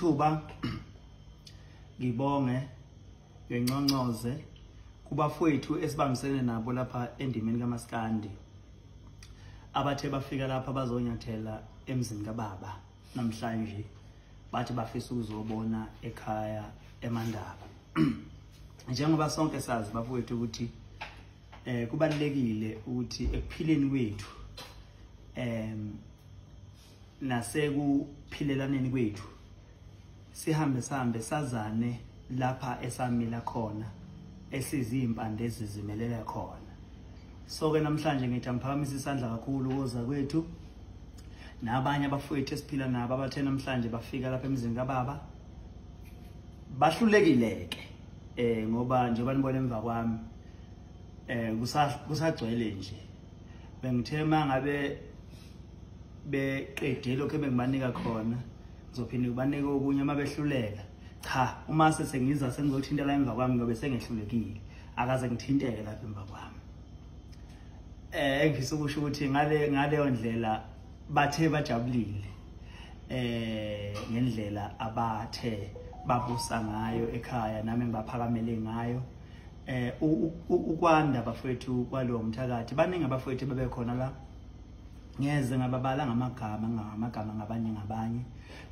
Thuba ngibonge ngenconcoze kubafowethu esibambisene nabo lapha endimeni kaMaskandi abathe bafika lapha bazonyathela emzini kababa namhlanje, bathi bafisa ukuzobona ekhaya eMandaba. Njengoba sonke sazi bafowethu ukuthi kubalulekile ukuthi ekuphileni kwethu nasekuphilelaneni kwethu sihambe sihambe sazane lapha esamila khona, esizimpande ezizimelela khona. So ke namhlanje ngithi angiphakamisa isandla kakhulu koza kwethu nabanye abafowethu esiphila nabo abathe namhlanje bafika lapha emzini kababa, bahlulekile ke ngoba njengoba nibona emva kwami kusagcwele nje. Bengithe mangabe beqede lokho ebengibanika khona ngizophinde ngibanike okunye uma behluleka. Cha, uma sengiza sengizothinta la emva kwami ngoba sengehlulekile, akaze ngithinteke lapha emva kwami. Engifisa ukusho ukuthi ngaleyo ndlela bathe bajabulile ngendlela abathe babusa ngayo ekhaya, nami ngibaphakamele ngayo. Ukwanda bafowethu kwalowo mthakathi, baningi abafowethu bebekhona la, ngeze ngababala ngamagama ngabanye ngabanye,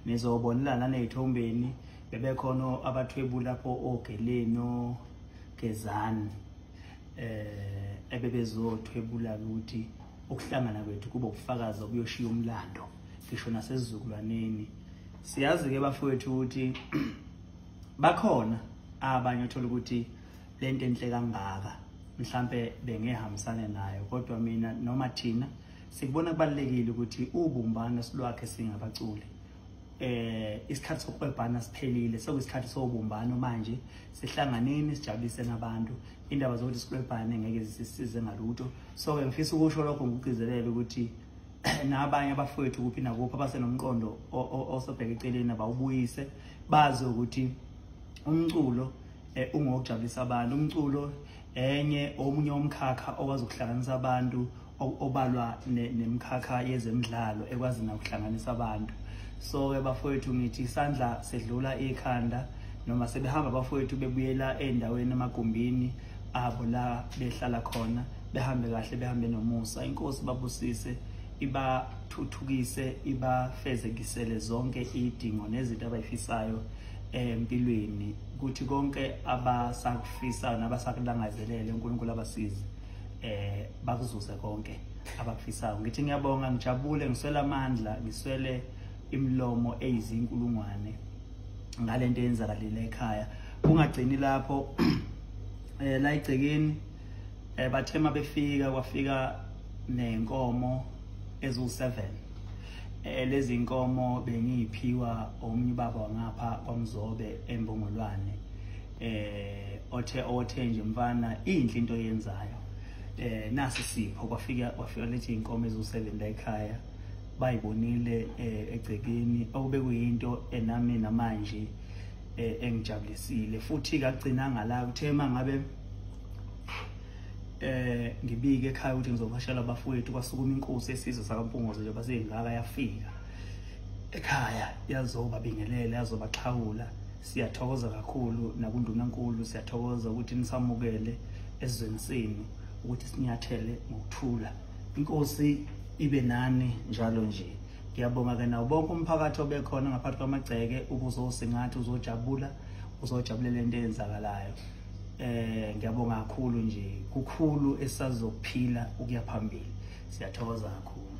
nizobonela naney'thombeni. Bebekhona abathwebu lapho ogeleni ogezani ebebezothwebula ukuthi ukuhlangana kwethu kube ubufakazi obuyoshiya umlando ngisho nasesizukulwaneni. Siyazi-ke bafowethu ukuthi bakhona abanye othola ukuthi lento enhle kangaka mhlampe bengehambisane nayo, kodwa mina noma thina sikubona kubalulekile ukuthi ubumbano silwakhe singabaculi. Isikhathi sokuxwebhana siphelile, sekuyisikhathi sobumbano manje. Sihlanganeni sijabulise nabantu, indaba zokuthi sixwebhane ngeke zisisize ngalutho. So ke ngifisa ukusho lokho ngikugcizelele ukuthi nabanye abafowethu kuphi nakuphi abasenomqondo osobheka eceleni abawubuyise, bazi ukuthi umculo ungokujabulisa abantu. Umculo enye omunye umkhakha okwazi ukuhlanganisa abantu, obalwa nemkhakha yezemidlalo ekwazi nokuhlanganisa abantu. So ke bafowethu ngithi isandla sedlula ikhanda, noma sebehamba abafowethu bebuyela endaweni emagumbini abo la behlala khona, behambe kahle, behambe nomusa. Inkosi babusise, ibathuthukise, ibafezekisele zonke idingo nezinto abayifisayo empilweni, ukuthi konke abasakufisayo nabasakulangazelele uNkulunkulu abasize bakuzuze konke abakufisayo. Ngithi ngiyabonga, ngijabule, ngiswele amandla, ngiswele imilomo eyizinkulungwane ngalento eyenzakalile ekhaya. Kungagcini lapho, la egcekeni bathe mabefika kwafika nenkomo ezu-7. Lezi nkomo bengiyiphiwa omunye ubaba wangapha kwaMzobe eMbongolwane, othe nje mfana inhle into oyenzayo, nasi sipho. Kwafika lethi inkomo ezu-7 la ekhaya, bayibonile egcekeni, okube kuyinto enami namanje engijabulisile. Futhi kagcinanga la, kuthe mangabe ngibike ekhaya ukuthi ngizovakashela abafowethu, kwasukuma inkosi esizwe sakaMpungose nje baseyingaka, yafika ekhaya yazobabingelela, yazobaxhawula. Siyathokoza kakhulu nakundunankulu, siyathokoza ukuthi nisamukele esizweni senu, ukuthi sinyathele ngokuthula. Inkosi ibe nani njalo nje. Ngiyabonga ke nawo bonke umphakathi obekhona ngaphansi kwamagceke ukuzosingathi uzojabula, uzojabulela into eyenzakalayo. Ngiyabonga kakhulu nje, kukhulu esazokuphila ukuya phambili. Siyathokoza kakhulu.